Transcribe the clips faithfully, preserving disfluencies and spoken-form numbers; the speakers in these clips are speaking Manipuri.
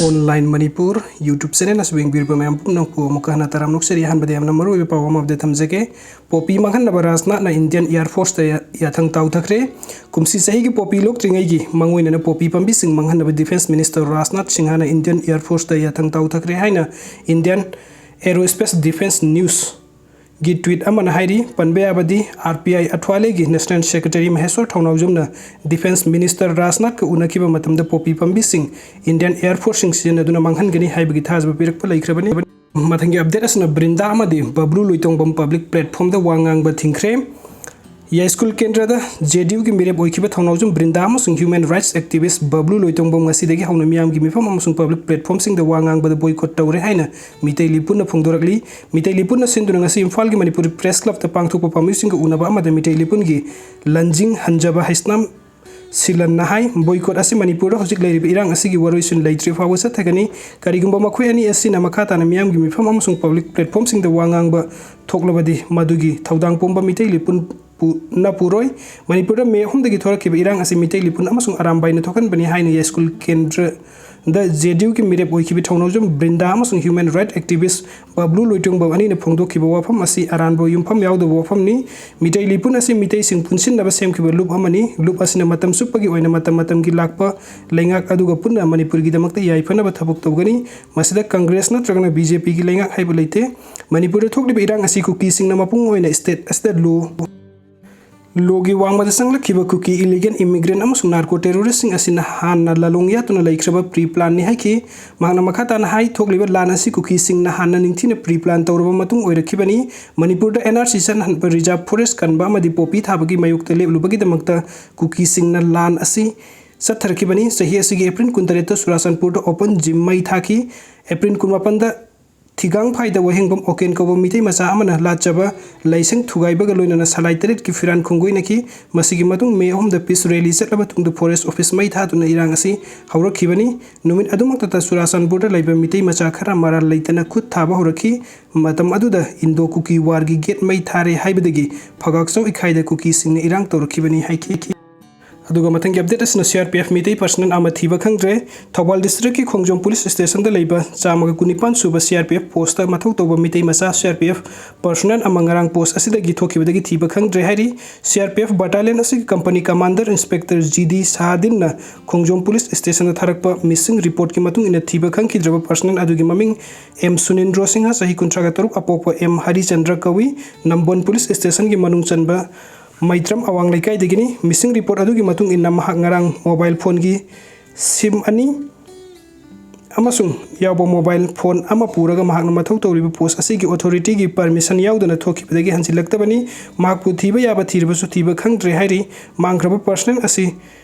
Online Manipur YouTube channel ꯑꯁꯤꯕꯨ ꯌꯦꯡꯕꯤꯔꯤꯕ ꯃꯌꯥꯝ ꯄꯨꯝꯅꯃꯛꯄꯨ ꯑꯃꯨꯛꯀ ꯍꯟꯅ ꯇꯔꯥꯝꯅ ꯑꯣꯛꯆꯔꯤ꯫ ꯑꯍꯥꯟꯕꯗ ꯌꯥꯝꯅ ꯃꯔꯨꯑꯣꯏꯕ ꯄꯥꯎ ꯑꯃ update ꯊꯝꯖꯒꯦ꯫ ꯄꯣꯄꯤ ꯃꯥꯡꯍꯟꯅꯕ ꯔꯥꯖꯅꯥꯊꯅ Indian Air Forceꯇ ꯌꯥ-, ꯌꯥꯊꯪ ꯇꯥꯎꯊꯈ꯭ꯔꯦ꯫ ꯀꯨꯝꯁꯤ ꯆꯍꯤꯒꯤ ꯄꯣꯄꯤ ꯂꯣꯛꯇ꯭ꯔꯤꯉꯩꯒꯤ ꯃꯥꯡꯑꯣꯏꯅꯅ ꯄꯣꯄꯤ ꯄꯥꯝꯕꯤꯁꯤꯡ ꯃꯥꯡꯍꯟꯅꯕ Defence Minister ꯔꯥꯖꯅꯥꯊ ꯁꯤꯡꯍꯅ Indian Air Forceꯇ ꯌꯥꯊꯪ ꯇꯥꯎꯊꯈ꯭ꯔꯦ ꯍꯥꯏꯅ Indian Aerospace Defence News ꯒꯤ tweet ꯑꯃꯅ ꯍꯥꯏꯔꯤ꯫ ꯄꯟꯕ ꯌꯥꯕꯗꯤ, R P I ꯑꯊ꯭ꯋꯥꯂꯦꯒꯤ National Secretary ꯃꯍꯦꯁ꯭ꯋꯔ ꯊꯧꯅꯥꯎꯖꯝꯅ Defence Minister ꯔꯥꯖꯅꯥꯊꯀ ꯎꯅꯈꯤꯕ ꯃꯇꯝꯗ ꯄꯣꯄꯤ ꯄꯥꯝꯕꯤꯁꯤꯡ Indian Air Forceꯁꯤꯡ ꯁꯤꯖꯤꯟꯅꯗꯨꯅ ꯃꯥꯡꯍꯟꯒꯅꯤ ꯍꯥꯏꯕꯒꯤ ꯊꯥꯖꯕ ꯄꯤꯔꯛꯄ ꯂꯩꯈ꯭ꯔꯕꯅꯤ꯫ ꯃꯊꯪꯒꯤ update ꯑꯁꯤꯅ ꯕ꯭ꯔꯤꯟꯗꯥ ꯑꯃꯗꯤ ꯕꯕ꯭ꯂꯨ ꯂꯣꯏꯇꯣꯡꯕꯝ public platformꯗ ꯋꯥ ꯉꯥꯡꯕ ꯊꯤꯡꯈ꯭ꯔꯦ꯫ ꯌꯥꯏꯁ꯭ꯀꯨꯜ ꯀꯦꯟꯗ꯭ꯔꯗ J D Uꯒꯤ ꯃꯤꯔꯦꯞ ꯑꯣꯏꯈꯤꯕ ꯊꯧꯅꯥꯎꯖꯝ ꯕ꯭ꯔꯤꯟꯗꯥ ꯑꯃꯁꯨꯡ human rights activist ꯕꯕ꯭ꯂꯨ ꯂꯣꯏꯇꯣꯡꯕꯝ ꯉꯁꯤꯗꯒꯤ ꯍꯧꯅ ꯃꯤꯌꯥꯝꯒꯤ ꯃꯤꯐꯝ ꯑꯃꯁꯨꯡ public platformꯁꯤꯡꯗ ꯋꯥ ꯉꯥꯡꯕꯗ boycott ꯇꯧꯔꯦ ꯍꯥꯏꯅ ꯃꯤꯇꯩ ꯂꯤꯄꯨꯟꯅ ꯐꯣꯡꯗꯣꯔꯛꯂꯤ꯫ ꯃꯤꯇꯩ ꯂꯤꯄꯨꯟꯅ ꯁꯤꯟꯗꯨꯅ ꯉꯁꯤ ꯏꯝꯐꯥꯜꯒꯤ ꯃꯅꯤꯄꯨꯔꯤ Press Clubꯇ ꯄꯥꯡꯊꯣꯛꯄ ꯄꯥꯝꯕꯤꯁꯤꯡꯒ ꯎꯅꯕ ꯑꯃꯗ ꯃꯤꯇꯩ ꯂꯤꯄꯨꯟꯒꯤ ꯂꯟꯖꯤꯡ ꯍꯟꯖꯕ ꯍꯩꯁꯅꯥꯝ ꯁꯤꯂꯟꯅ ꯍꯥꯏ, boycott ꯑꯁꯤ ꯃꯅꯤꯄꯨꯔꯗ ꯍꯧꯖꯤꯛ ꯂꯩꯔꯤꯕ ꯏꯔꯥꯡ ꯑꯁꯤꯒꯤ ꯋꯥꯔꯣꯏꯁꯤꯟ ꯂꯩꯇ꯭ꯔꯤ ꯐꯥꯎꯕ ꯆꯠꯊꯒꯅꯤ꯫ ꯀꯔꯤꯒꯨꯝꯕ ꯃꯈꯣꯏ ꯑꯅꯤ ꯑꯁꯤꯅ ꯃꯈꯥ ꯇꯥꯅ ꯃꯤꯌꯥꯝꯒꯤ ꯃꯤꯐꯝ ꯑꯃꯁꯨꯡ public platformꯁꯤꯡꯗ ꯋꯥ ꯉꯥꯡꯕ ꯊꯣꯛꯂꯕꯗꯤ ꯃꯗꯨꯒꯤ ꯊꯧꯗꯥꯡ ꯄꯨꯝꯕ ꯃꯤꯇꯩ ꯂꯤꯄꯨꯟ ꯄꯨ-, ꯅ ꯄꯨꯔꯣꯏ꯫ ꯃꯅꯤꯄꯨꯔꯗ ꯃꯦ ꯑꯍꯨꯝꯗꯒꯤ ꯊꯣꯔꯛꯈꯤꯕ ꯏꯔꯥꯡ ꯑꯁꯤ ꯃꯤꯇꯩ ꯂꯤꯄꯨꯟ ꯑꯃꯁꯨꯡ ꯑꯔꯥꯝꯕꯥꯏꯅ ꯊꯣꯛꯍꯟꯕꯅꯤ ꯍꯥꯏꯅ ꯌꯥꯏꯁ꯭ꯀꯨꯜ ꯀꯦꯟꯗ꯭ꯔꯗ J D Uꯒꯤ ꯃꯤꯔꯦꯞ ꯑꯣꯏꯈꯤꯕ ꯊꯧꯅꯥꯎꯖꯝ ꯕ꯭ꯔꯤꯟꯗꯥ ꯑꯃꯁꯨꯡ human rights activist ꯕꯕ꯭ꯂꯨ ꯂꯣꯏꯇꯣꯡꯕꯝ ꯑꯅꯤꯅ ꯐꯣꯡꯗꯣꯛꯈꯤꯕ ꯋꯥꯐꯝ ꯑꯁꯤ ꯑꯔꯥꯟꯕ ꯌꯨꯝꯐꯝ ꯌꯥꯎꯗꯕ ꯋꯥꯐꯝꯅꯤ꯫ ꯃꯤꯇꯩ ꯂꯤꯄꯨꯟ ꯑꯁꯤ ꯃꯤꯇꯩꯁꯤꯡ ꯄꯨꯟꯁꯤꯟꯅꯕ ꯁꯦꯝꯈꯤꯕ ꯂꯨꯞ ꯑꯃꯅꯤ꯫ ꯂꯨꯞ ꯑꯁꯤꯅ ꯃꯇꯝ ꯆꯨꯞꯄꯒꯤ ꯑꯣꯏꯅ ꯃꯇꯝ ꯃꯇꯝꯒꯤ ꯂꯥꯛꯄ ꯂꯩꯉꯥꯛ ꯑꯗꯨꯒ ꯄꯨꯟꯅ ꯃꯅꯤꯄꯨꯔꯒꯤꯗꯃꯛꯇ ꯌꯥꯏꯐꯅꯕ ꯊꯕꯛ ꯇꯧꯒꯅꯤ꯫ ꯃꯁꯤꯗ Congress ꯅꯠꯇ꯭ꯔꯒꯅ B J Pꯒꯤ ꯂꯩꯉꯥꯛ ꯍꯥꯏꯕ ꯂꯩꯇꯦ꯫ ꯃꯅꯤꯄꯨꯔꯗ ꯊꯣꯛꯂꯤꯕ ꯏꯔꯥꯡ ꯑꯁꯤ ꯀꯨꯀꯤꯁꯤꯡꯅ ꯃꯄꯨꯡ ꯑꯣꯏꯅ state ꯑꯁꯤꯗ ꯂꯣ ꯂꯣꯒꯤ ꯋꯥꯡꯃꯗ ꯆꯪꯂꯛꯈꯤꯕ ꯀꯨꯀꯤ illegal immigrant ꯑꯃꯁꯨꯡ narco terroristꯁꯤꯡ ꯑꯁꯤꯅ ꯍꯥꯟꯅ ꯂꯥꯂꯣꯡ ꯌꯥꯠꯇꯨꯅ ꯂꯩꯈ꯭ꯔꯕ pre planꯅꯤ ꯍꯥꯏꯈꯤ꯫ ꯃꯍꯥꯛꯅ ꯃꯈꯥ ꯇꯥꯅ ꯍꯥꯏ, ꯊꯣꯛꯂꯤꯕ ꯂꯥꯟ ꯑꯁꯤ ꯀꯨꯀꯤꯁꯤꯡꯅ ꯍꯥꯟꯅ ꯅꯤꯡꯊꯤꯅ pre plan ꯇꯧꯔꯕ ꯃꯇꯨꯡ ꯑꯣꯏꯔꯛꯈꯤꯕꯅꯤ꯫ ꯃꯅꯤꯄꯨꯔꯗ N R C ꯆꯠꯍꯟꯕ, reserve forest ꯀꯟꯕ ꯑꯃꯗꯤ ꯄꯣꯄꯤ ꯊꯥꯕꯒꯤ ꯃꯥꯌꯣꯛꯇ ꯂꯦꯞꯂꯨꯕꯒꯤꯗꯃꯛꯇ ꯀꯨꯀꯤꯁꯤꯡꯅ ꯂꯥꯟ ꯑꯁꯤ ꯆꯠꯊꯔꯛꯈꯤꯕꯅꯤ꯫ ꯆꯍꯤ ꯑꯁꯤꯒꯤ April ꯀꯨꯟꯇꯔꯦꯠꯇ ꯆꯨꯔꯥꯆꯥꯟꯄꯨꯔꯗ open gym ꯃꯩ ꯊꯥꯈꯤ꯫ April ꯀꯨꯟꯃꯥꯄꯟꯗ ꯊꯤꯒꯥꯡꯐꯥꯏꯗ ꯋꯥꯍꯦꯡꯕꯝ ꯑꯣꯀꯦꯟ ꯀꯧꯕ ꯃꯤꯇꯩ ꯃꯆꯥ ꯑꯃꯅ ꯂꯥꯠꯆꯕ ꯂꯥꯏꯁꯪ ꯊꯨꯒꯥꯏꯕꯒ ꯂꯣꯏꯅꯅ ꯁꯂꯥꯏ ꯇꯔꯦꯠꯀꯤ ꯐꯤꯔꯥꯟ ꯈꯣꯡꯒꯣꯏꯅꯈꯤ꯫ ꯃꯁꯤꯒꯤ ꯃꯇꯨꯡ ꯃꯦ ꯑꯍꯨꯝꯗ peace rally ꯆꯠꯂꯕ ꯇꯨꯡꯗ forest office ꯃꯩ ꯊꯥꯗꯨꯅ ꯏꯔꯥꯡ ꯑꯁꯤ ꯍꯧꯔꯛꯈꯤꯕꯅꯤ꯫ ꯅꯨꯃꯤꯠ ꯑꯗꯨꯃꯛꯇꯗ ꯆꯨꯔꯥꯆꯥꯟꯄꯨꯔꯗ ꯂꯩꯕ ꯃꯤꯇꯩ ꯃꯆꯥ ꯈꯔ ꯃꯔꯥꯜ ꯂꯩꯇꯅ ꯈꯨꯠ ꯊꯥꯕ ꯍꯧꯔꯛꯈꯤ꯫ ꯃꯇꯝ ꯑꯗꯨꯗ Indo Kuki warꯒꯤ gate ꯃꯩ ꯊꯥꯔꯦ ꯍꯥꯏꯕꯗꯒꯤ ꯐꯒꯥꯛꯆꯧ ꯏꯈꯥꯏꯗ ꯀꯨꯀꯤꯁꯤꯡꯅ ꯏꯔꯥꯡ ꯇꯧꯔꯛꯈꯤꯕꯅꯤ ꯍꯥꯏꯈꯤ꯫ ꯑꯗꯨꯒ ꯃꯊꯪꯒꯤ ꯑꯞꯗꯦꯠ ꯑꯁꯤꯅ C R P F Meitei personnel ꯑꯃ ꯊꯤꯕ ꯈꯪꯗ꯭ꯔꯦ꯫ ꯊꯧꯕꯥꯜ ꯗꯤꯁꯇ꯭ꯔꯤꯛꯀꯤ ꯈꯣꯡꯖꯣꯝ ꯄꯨꯂꯤꯁ ꯁ꯭ꯇꯦꯁꯟꯗ ꯂꯩꯕ ꯆꯥꯝꯃꯒ ꯀꯨꯟꯅꯤꯄꯥꯟ ꯁꯨꯕ ꯁꯤ ꯑꯥꯔ ꯄꯤ ꯑꯦꯐ ꯄꯣꯁꯇ ꯃꯊꯧ ꯇꯧꯕ ꯃꯤꯇꯩ ꯃꯆꯥ ꯁꯤ ꯑꯥꯔ ꯄꯤ ꯑꯦꯐ ꯄꯔꯁꯅꯦꯜ ꯑꯃ ꯉꯔꯥꯡ ꯄꯣꯁ ꯑꯁꯤꯗꯒꯤ ꯊꯣꯛꯈꯤꯕꯗꯒꯤ ꯊꯤꯕ ꯈꯪꯗ꯭ꯔꯦ ꯍꯥꯏꯔꯤ꯫ C R P F battalion ꯑꯁꯤꯒꯤ company commander inspector G D ꯁꯍꯥꯗꯤꯟꯅ ꯈꯣꯡꯖꯣꯝ ꯄꯨꯂꯤꯁ ꯁ꯭ꯇꯦꯁꯟꯗ ꯊꯥꯔꯛꯄ ꯃꯤꯁꯤꯡ ꯔꯤꯄꯣꯔꯠꯀꯤ ꯃꯇꯨꯡ ꯏꯟꯅ ꯊꯤꯕ ꯈꯪꯈꯤꯗ꯭ꯔꯕ ꯄꯔꯁꯅꯦꯜ ꯑꯗꯨꯒꯤ ꯃꯃꯤꯡ ꯑꯦꯝ ꯁꯨꯅꯤꯟꯗ꯭ꯔꯣ ꯁꯤꯡꯍ, ꯆꯍꯤ ꯀꯨꯟꯊ꯭ꯔꯥꯒ ꯇꯔꯨꯛ, ꯑꯄꯣꯛꯄ ꯑꯦꯝ ꯍꯔꯤꯆꯟꯗ꯭ꯔ ꯀꯧꯏ꯫ ꯅꯝꯕꯣꯟ ꯄꯨꯂꯤꯁ ꯁ꯭ꯇꯦꯁꯟꯒꯤ ꯃꯅꯨꯡ ꯆꯟꯕ ꯃꯩꯇ꯭ꯔꯝ ꯑꯋꯥꯡ ꯂꯩꯀꯥꯏꯗꯒꯤꯅꯤ꯫ ꯃꯤꯁꯤꯡ ꯔꯤꯄꯣꯔꯠ ꯑꯗꯨꯒꯤ ꯃꯇꯨꯡ ꯏꯟꯅ ꯃꯍꯥꯛ ꯉꯔꯥꯡ ꯃꯣꯕꯥꯏꯜ ꯐꯣꯟꯒꯤ ꯁꯤꯝ ꯑꯅꯤ ꯑꯃꯁꯨꯡ ꯌꯥꯎꯕ ꯃꯣꯕꯥꯏꯜ ꯐꯣꯟ ꯑꯃ ꯄꯨꯔꯒ ꯃꯍꯥꯛꯅ ꯃꯊꯧ ꯇꯧꯔꯤꯕ ꯄꯣꯁ ꯑꯁꯤꯒꯤ ꯑꯣꯊꯣꯔꯤꯇꯤꯒꯤ ꯄꯔꯃꯤꯁꯟ ꯌꯥꯎꯗꯅ ꯊꯣꯛꯈꯤꯕꯗꯒꯤ ꯍꯟꯖꯤꯜꯂꯛꯇꯕꯅꯤ꯫ ꯃꯍꯥꯛꯄꯨ ꯊꯤꯕ ꯌꯥꯕ ꯊꯤꯔꯕꯁꯨ ꯊꯤꯕ ꯈꯪꯗ꯭ꯔꯦ ꯍꯥꯏꯔꯤ꯫ ꯃꯥꯡꯈ꯭ꯔꯕ ꯄꯔꯁꯅꯦꯜ ꯑꯁꯤ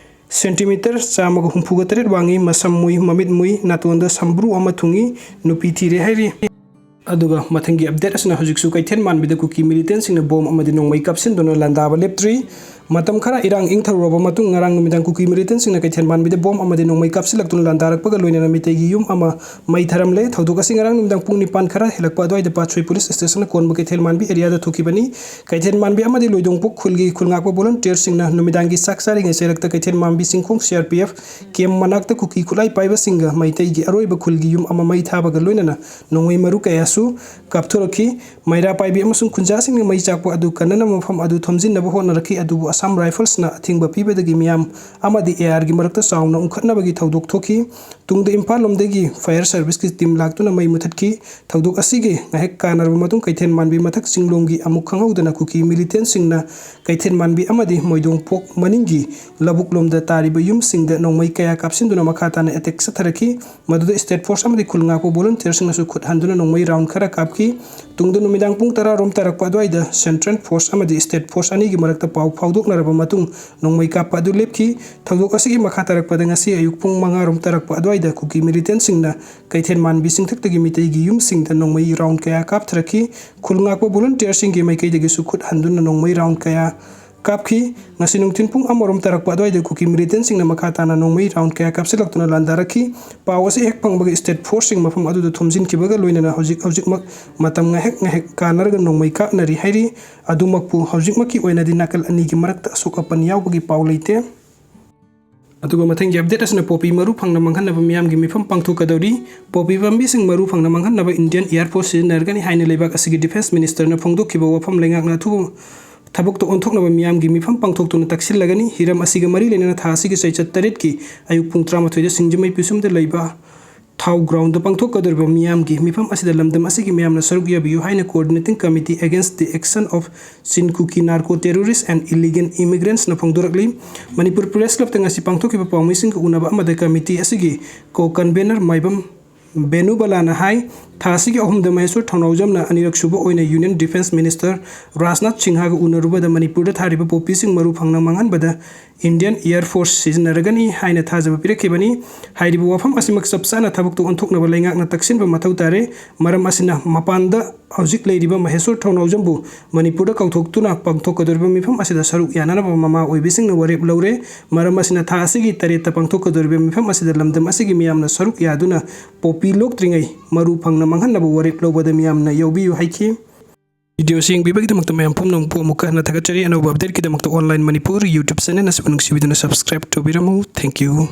ꯁꯦꯟꯇꯤꯃꯤꯇꯔ ꯆꯥꯝꯃꯒ ꯍꯨꯝꯐꯨꯒ ꯇꯔꯦꯠ ꯋꯥꯡꯏ, ꯃꯁꯝ ꯃꯨꯏ, ꯃꯃꯤꯠ ꯃꯨꯏ, ꯅꯥꯇꯣꯟꯗ ꯁꯝꯕ꯭ꯔꯨ ꯑꯃ ꯊꯨꯡꯏ, ꯅꯨꯄꯤ ꯊꯤꯔꯦ ꯍꯥꯏꯔꯤ꯫ ꯑꯗꯨꯒ ꯃꯊꯪꯒꯤ ꯑꯞꯗꯦꯠ ꯑꯁꯤꯅ ꯍꯧꯖꯤꯛꯁꯨ ꯀꯩꯊꯦꯜ ꯃꯥꯟꯕꯤꯗ ꯀꯨꯀꯤ ꯃꯤꯂꯤꯇꯦꯟꯁꯤꯡꯅ ꯕꯣꯝ ꯑꯃꯗꯤ ꯅꯣꯡꯃꯩ ꯀꯥꯞꯁꯤꯟꯗꯨꯅ ꯂꯥꯟꯗꯥꯕ ꯂꯦꯞꯇ꯭ꯔꯤ꯫ ꯃꯇꯝ ꯈꯔ ꯏꯔꯥꯡ ꯏꯪꯊꯔꯨꯔꯕ ꯃꯇꯨꯡ ꯉꯔꯥꯡ ꯅꯨꯃꯤꯗꯥꯡ ꯀꯨꯀꯤ ꯃꯤꯂꯤꯇꯦꯟꯁꯤꯡꯅ ꯀꯩꯊꯦꯜ ꯃꯥꯟꯕꯤꯗ ꯕꯣꯝ ꯑꯃꯗꯤ ꯅꯣꯡꯃꯩ ꯀꯥꯞꯁꯤꯜꯂꯛꯇꯨꯅ ꯂꯥꯟꯗꯥꯔꯛꯄꯒ ꯂꯣꯏꯅꯅ ꯃꯤꯇꯩꯒꯤ ꯌꯨꯝ ꯑꯃ ꯃꯩ ꯊꯥꯔꯝꯂꯦ꯫ ꯊꯧꯗꯣꯛ ꯑꯁꯤ ꯉꯔꯥꯡ ꯅꯨꯃꯤꯗꯥꯡ ꯄꯨꯡ ꯅꯤꯄꯥꯟ ꯈꯔ ꯍꯦꯜꯂꯛꯄ ꯑꯗꯨꯋꯥꯏꯗ ꯄꯥꯠꯁꯣꯏ ꯄꯨꯂꯤꯁ ꯁ꯭ꯇꯦꯁꯟꯅ ꯀꯣꯟꯕ ꯀꯩꯊꯦꯜ ꯃꯥꯟꯕꯤ ꯑꯦꯔꯤꯌꯥꯗ ꯊꯣꯛꯈꯤꯕꯅꯤ꯫ ꯀꯩꯊꯦꯜ ꯃꯥꯟꯕꯤ ꯑꯃꯗꯤ ꯂꯣꯏꯗꯣꯡꯄꯣꯛ ꯈꯨꯜꯒꯤ ꯈꯨꯜ ꯉꯥꯛꯄ ꯚꯣꯂꯨꯟꯇꯤꯌꯔꯁꯤꯡꯅ ꯅꯨꯃꯤꯗꯥꯡꯒꯤ ꯆꯥꯛ ꯆꯥꯔꯤꯉꯩ ꯆꯩꯔꯛꯇ ꯀꯩꯊꯦꯜ ꯃꯥꯟꯕꯤ ꯆꯤꯡꯈꯣꯡ ꯁꯤ ꯑꯥꯔ ꯄꯤ ꯑꯦꯐ ꯀꯦꯝꯞ ꯃꯅꯥꯛꯇ ꯀꯨꯀꯤ ꯈꯨꯠꯂꯥꯏ ꯄꯥꯏꯕꯁꯤꯡꯒ ꯃꯩꯇꯩꯒꯤ ꯑꯔꯣꯏꯕ ꯈꯨꯜꯒꯤ ꯌꯨꯝ ꯑꯃ ꯃꯩ ꯊꯥꯕꯒ ꯂꯣꯏꯅꯅ ꯅꯣꯡꯃꯩ ꯃꯔꯨ ꯀꯌꯥꯁꯨ ꯀꯥꯞꯊꯣꯔꯛꯈꯤ꯫ ꯃꯩꯔꯥ ꯄꯥꯏꯕꯤ ꯑꯃꯁꯨꯡ ꯈꯨꯟꯖꯥꯁꯤꯡꯅ ꯃꯩ ꯆꯥꯛꯄ ꯑꯗꯨ ꯀꯟꯅꯅꯕ ꯃꯐꯝ ꯑꯗꯨ ꯊꯣꯝꯖꯤꯟꯅꯕ ꯍꯣꯠꯅꯔꯛꯈꯤ, ꯑꯗꯨꯕꯨ ꯑꯁꯥꯝ ꯔꯥꯏꯐꯜꯁꯅ ꯑꯊꯤꯡꯕ ꯄꯤꯕꯗꯒꯤ ꯃꯤꯌꯥꯝ ꯑꯃꯗꯤ ꯑꯦ ꯑꯥꯔꯒꯤ ꯃꯔꯛꯇ ꯆꯥꯎꯅ ꯎꯪꯈꯠꯅꯕꯒꯤ ꯊꯧꯗꯣꯛ ꯊꯣꯛꯈꯤ꯫ ꯇꯨꯡꯗ ꯏꯝꯐꯥꯜ ꯂꯣꯝꯗꯒꯤ ꯐꯥꯌꯔ ꯁꯔꯚꯤꯁꯀꯤ ꯇꯤꯝ ꯂꯥꯛꯇꯨꯅ ꯃꯩ ꯃꯨꯊꯠꯈꯤ꯫ ꯊꯧꯗꯣꯛ ꯑꯁꯤꯒꯤ ꯉꯥꯏꯍꯥꯛ ꯀꯥꯟꯅꯔꯕ ꯃꯇꯨꯡ ꯀꯩꯊꯦꯜ ꯃꯥꯟꯕꯤ ꯃꯊꯛ ꯆꯤꯡꯂꯣꯝꯒꯤ ꯑꯃꯨꯛ ꯈꯪꯍꯧꯗꯅ ꯀꯨꯀꯤ ꯃꯤꯂꯤꯇꯦꯟꯁꯤꯡꯅ ꯀꯩꯊꯦꯜ ꯃꯥꯟꯕꯤ ꯑꯃꯗꯤ ꯃꯣꯏꯗꯣꯡꯄꯣꯛ ꯃꯅꯤꯡꯒꯤ ꯂꯧꯕꯨꯛ ꯂꯣꯝꯗ ꯇꯥꯔꯤꯕ ꯌꯨꯝꯁꯤꯡꯗ ꯅꯣꯡꯃꯩ ꯀꯌꯥ ꯀꯥꯞꯁꯤꯟꯗꯨꯅ ꯃꯈꯥ ꯇꯥꯅ ꯑꯦꯇꯦꯛ ꯆꯠꯊꯔꯛꯈꯤ꯫ ꯃꯗꯨꯗ ꯁ꯭ꯇꯦꯠ ꯐꯣꯔꯁ ꯑꯃꯗꯤ ꯈꯨꯜ ꯉꯥꯛꯄ ꯚꯣꯂꯨꯟꯇꯤꯌꯔꯁꯤꯡꯅꯁꯨ ꯈꯨꯠ ꯍꯟꯗꯨꯅ ꯅꯣꯡꯃꯩ ꯔꯥꯎꯟ ꯈꯔ ꯀꯥꯞꯈꯤ꯫ ꯇꯨꯡꯗ ꯅꯨꯃꯤꯗꯥꯡ ꯄꯨꯡ ꯇꯔꯥ ꯔꯣꯝ ꯇꯥꯔꯛꯄ ꯑꯗꯨꯋꯥꯏꯗ ꯁꯦꯟꯇ꯭ꯔꯦꯜ ꯐꯣꯔꯁ ꯑꯃꯗꯤ ꯁ꯭ꯇꯦꯠ ꯐꯣꯔꯁ ꯑꯅꯤꯒꯤ ꯃꯔꯛꯇ ꯄꯥꯎ ꯐꯥꯎꯗꯣꯛꯅꯔꯕ ꯃꯇꯨꯡ ꯅꯣꯡꯃꯩ ꯀꯥꯞꯄ ꯑꯗꯨ ꯂꯦꯞꯈꯤ꯫ ꯊꯧꯗꯣꯛ ꯑꯁꯤꯒꯤ ꯃꯈꯥ ꯇꯥꯔꯛꯄꯗ ꯉꯁꯤ ꯑꯌꯨꯛ ꯄꯨꯡ ꯃꯉꯥ ꯔꯣꯝ ꯇꯥꯔꯛꯄ ꯑꯗꯨꯋꯥꯏꯗ ꯀꯨꯀꯤ ꯃꯤꯂꯤꯇꯦꯟꯁꯤꯡꯅ ꯀꯩꯊꯦꯜ ꯃꯥꯟꯕꯤ ꯆꯤꯡꯊꯛꯇꯒꯤ ꯃꯤꯇꯩꯒꯤ ꯌꯨꯝꯁꯤꯡꯗ ꯅꯣꯡꯃꯩ ꯔꯥꯎꯟ ꯀꯌꯥ ꯀꯥꯞꯊꯔꯛꯈꯤ꯫ ꯈꯨꯜ ꯉꯥꯛꯄ ꯚꯣꯂꯨꯟꯇꯤꯌꯔꯁꯤꯡꯒꯤ ꯃꯥꯏꯀꯩꯗꯒꯤꯁꯨ ꯈꯨꯠ ꯍꯟꯗꯨꯅ ꯅꯣꯡꯃꯩ ꯔꯥꯎꯟ ꯀꯌꯥ ꯀꯥꯞꯈꯤ꯫ ꯉꯁꯤ ꯅꯨꯡꯊꯤꯜ ꯄꯨꯡ ꯑꯃ ꯔꯣꯝ ꯇꯥꯔꯛꯄ ꯑꯗꯨꯋꯥꯏꯗ ꯀꯨꯀꯤ ꯃꯤꯂꯤꯇꯦꯟꯁꯤꯡꯅ ꯃꯈꯥ ꯇꯥꯅ ꯅꯣꯡꯃꯩ ꯔꯥꯎꯟ ꯀꯌꯥ ꯀꯥꯞꯁꯤꯜꯂꯛꯇꯨꯅ ꯂꯥꯟꯗꯥꯔꯛꯈꯤ꯫ ꯄꯥꯎ ꯑꯁꯤ ꯍꯦꯛ ꯐꯪꯕꯒ ꯁ꯭ꯇꯦꯠ ꯐꯣꯔꯁꯁꯤꯡ ꯃꯐꯝ ꯑꯗꯨꯗ ꯊꯣꯝꯖꯤꯟꯈꯤꯕꯒ ꯂꯣꯏꯅꯅ ꯍꯧꯖꯤꯛ ꯍꯧꯖꯤꯛꯃꯛ ꯃꯇꯝ ꯉꯥꯏꯍꯥꯛ ꯉꯥꯏꯍꯥꯛ ꯀꯥꯟꯅꯔꯒ ꯅꯣꯡꯃꯩ ꯀꯥꯞꯅꯔꯤ ꯍꯥꯏꯔꯤ꯫ ꯑꯗꯨꯃꯛꯄꯨ ꯍꯧꯖꯤꯛꯃꯛꯀꯤ ꯑꯣꯏꯅꯗꯤ ꯅꯥꯀꯜ ꯑꯅꯤꯒꯤ ꯃꯔꯛꯇ ꯑꯁꯣꯛ ꯑꯄꯟ ꯌꯥꯎꯕꯒꯤ ꯄꯥꯎ ꯂꯩꯇꯦ꯫ ꯑꯗꯨꯒ ꯃꯊꯪꯒꯤ ꯑꯞꯗꯦꯠ ꯑꯁꯤꯅ ꯄꯣꯄꯤ ꯃꯔꯨ ꯐꯪꯅ ꯃꯥꯡꯍꯟꯅꯕ ꯃꯤꯌꯥꯝꯒꯤ ꯃꯤꯐꯝ ꯄꯥꯡꯊꯣꯛꯀꯗꯧꯔꯤ꯫ ꯄꯣꯄꯤ ꯄꯥꯝꯕꯤꯁꯤꯡ ꯃꯔꯨ ꯐꯪꯅ ꯃꯥꯡꯍꯟꯅꯕ ꯏꯟꯗꯤꯌꯟ ꯑꯦꯌꯔ ꯐꯣꯔꯁ ꯁꯤꯖꯤꯟꯅꯔꯒꯅꯤ ꯍꯥꯏꯅ ꯂꯩꯕꯥꯛ ꯑꯁꯤꯒꯤ ꯗꯤꯐꯦꯟꯁ ꯃꯤꯅꯤꯁꯇꯔꯅ ꯐꯣꯡꯗꯣꯛꯈꯤꯕ ꯋꯥꯐꯝ ꯂꯩꯉꯥꯛꯅ ꯑꯊꯨꯕ ꯊꯕꯛꯇ ꯑꯣꯟꯊꯣꯛꯅꯕ ꯃꯤꯌꯥꯝꯒꯤ ꯃꯤꯐꯝ ꯄꯥꯡꯊꯣꯛꯇꯨꯅ ꯇꯛꯁꯤꯜꯂꯒꯅꯤ꯫ ꯍꯤꯔꯝ ꯑꯁꯤꯒ ꯃꯔꯤ ꯂꯩꯅꯅ ꯊꯥ ꯑꯁꯤꯒꯤ ꯆꯩꯆꯠ ꯇꯔꯦꯠꯀꯤ ꯑꯌꯨꯛ ꯄꯨꯡ ꯇꯔꯥꯃꯥꯊꯣꯏꯗ ꯁꯤꯡꯖꯃꯩ ꯄꯤꯁꯨꯝꯗ ꯂꯩꯕ ꯊꯥꯎ ꯒ꯭ꯔꯥꯎꯟꯗ ꯄꯥꯡꯊꯣꯛꯀꯗꯧꯔꯤꯕ ꯃꯤꯌꯥꯝꯒꯤ ꯃꯤꯐꯝ ꯑꯁꯤꯗ ꯂꯝꯗꯝ ꯑꯁꯤꯒꯤ ꯃꯤꯌꯥꯝꯅ ꯁꯔꯨꯛ ꯌꯥꯕꯤꯌꯨ ꯍꯥꯏꯅ Coordinating Committee Against the Action of Chin Kuki Narco Terrorists and Illegal Immigrants ꯅ ꯐꯣꯡꯗꯣꯔꯛꯂꯤ꯫ ꯃꯅꯤꯄꯨꯔ ꯄ꯭ꯔꯦꯁ ꯀ꯭ꯂꯕꯇ ꯉꯁꯤ ꯄꯥꯡꯊꯣꯛꯈꯤꯕ ꯄꯥꯎꯃꯤꯁꯤꯡꯒ ꯎꯅꯕ ꯑꯃꯗ ꯀꯃꯤꯇꯤ ꯑꯁꯤꯒꯤ ꯀꯣ ꯀꯟꯚꯦꯅꯔ ꯃꯥꯏꯕꯝ ꯕꯦꯅꯨꯕꯂꯥꯅ ꯍꯥꯏ, ꯊꯥ ꯑꯁꯤꯒꯤ ꯑꯍꯨꯝꯗ ꯃꯍꯦꯁ꯭ꯋꯔ ꯊꯧꯅꯥꯎꯖꯝꯅ ꯑꯅꯤꯔꯛ ꯁꯨꯕ ꯑꯣꯏꯅ ꯌꯨꯅꯤꯌꯟ ꯗꯤꯐꯦꯟꯁ ꯃꯤꯅꯤꯁꯇꯔ ꯔꯥꯖꯅꯥꯊ ꯁꯤꯡꯍꯒ ꯎꯅꯔꯨꯕꯗ ꯃꯅꯤꯄꯨꯔꯗ ꯊꯥꯔꯤꯕ ꯄꯣꯄꯤꯁꯤꯡ ꯃꯔꯨ ꯐꯪꯅ ꯃꯥꯡꯍꯟꯕꯗ ꯏꯟꯗꯤꯌꯟ ꯑꯦꯌꯔ ꯐꯣꯔꯁ ꯁꯤꯖꯤꯟꯅꯔꯒꯅꯤ ꯍꯥꯏꯅ ꯊꯥꯖꯕ ꯄꯤꯔꯛꯈꯤꯕꯅꯤ꯫ ꯍꯥꯏꯔꯤꯕ ꯋꯥꯐꯝ ꯑꯁꯤꯃꯛ ꯆꯞ ꯆꯥꯅ ꯊꯕꯛꯇ ꯑꯣꯟꯊꯣꯛꯅꯕ ꯂꯩꯉꯥꯛꯅ ꯇꯛꯁꯤꯟꯕ ꯃꯊꯧ ꯇꯥꯔꯦ꯫ ꯃꯔꯝ ꯑꯁꯤꯅ ꯃꯄꯥꯟꯗ ꯍꯧꯖꯤꯛ ꯂꯩꯔꯤꯕ ꯃꯍꯦꯁ꯭ꯋꯔ ꯊꯧꯅꯥꯎꯖꯝꯕꯨ ꯃꯅꯤꯄꯨꯔꯗ ꯀꯧꯊꯣꯛꯇꯨꯅ ꯄꯥꯡꯊꯣꯛꯀꯗꯧꯔꯤꯕ ꯃꯤꯐꯝ ꯑꯁꯤꯗ ꯁꯔꯨꯛ ꯌꯥꯅꯅꯕ ꯃꯃꯥ ꯑꯣꯏꯕꯤꯁꯤꯡꯅ ꯋꯥꯔꯦꯞ ꯂꯧꯔꯦ꯫ ꯃꯔꯝ ꯑꯁꯤꯅ ꯊꯥ ꯑꯁꯤꯒꯤ ꯇꯔꯦꯠꯇ ꯄꯥꯡꯊꯣꯛꯀꯗꯧꯔꯤꯕ ꯃꯤꯐꯝ ꯑꯁꯤꯗ ꯂꯝꯗꯝ ꯑꯁꯤꯒꯤ ꯃꯤꯌꯥꯝꯅ ꯁꯔꯨꯛ ꯌꯥꯗꯨꯅ ꯄꯣꯄꯤ ꯂꯣꯛꯇ꯭ꯔꯤꯉꯩ ꯃꯔꯨ ꯐꯪꯅ ꯃꯥꯡꯍꯟꯅꯕ ꯋꯥꯔꯦꯞ ꯂꯧꯕꯗ ꯃꯤꯌꯥꯝꯅ ꯌꯥꯎꯕꯤꯌꯨ ꯍꯥꯏꯈꯤ꯫ ꯚꯤꯗꯤꯑꯣꯁꯤ ꯌꯦꯡꯕꯤꯕꯒꯤꯗꯃꯛꯇ ꯃꯌꯥꯝ ꯄꯨꯝꯅꯃꯛꯄꯨ ꯑꯃꯨꯛꯀ ꯍꯟꯅ ꯊꯥꯒꯠꯆꯔꯤ꯫ ꯑꯅꯧꯕ ꯑꯞꯗꯦꯠꯀꯤꯗꯃꯛꯇ Online Manipur YouTube channel ꯑꯁꯤꯕꯨ ꯅꯨꯡꯁꯤꯕꯤꯗꯨꯅ subscribe ꯇꯧꯕꯤꯔꯝꯃꯨ꯫ Thank you꯫